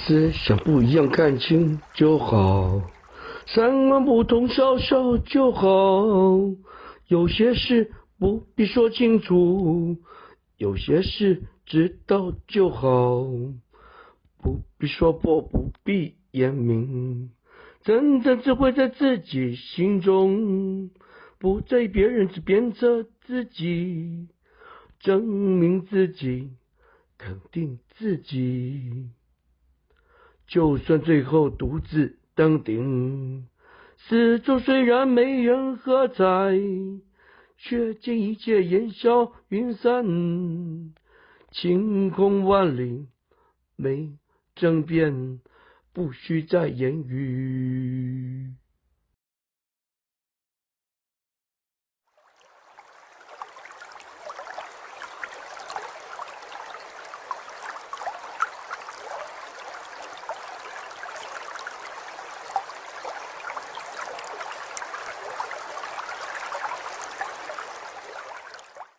思想不一樣，看清就好。三觀不同，笑笑就好。有些事不必說清楚，有些事知道就好。不必說破，不必言明，真正智慧在自己心中，不在意別人，只鞭策自己，證明自己，肯定自己。就算最後獨自登頂，四周雖然沒人喝彩，卻見一切煙消雲散，晴空萬里沒爭辯，不需再言語。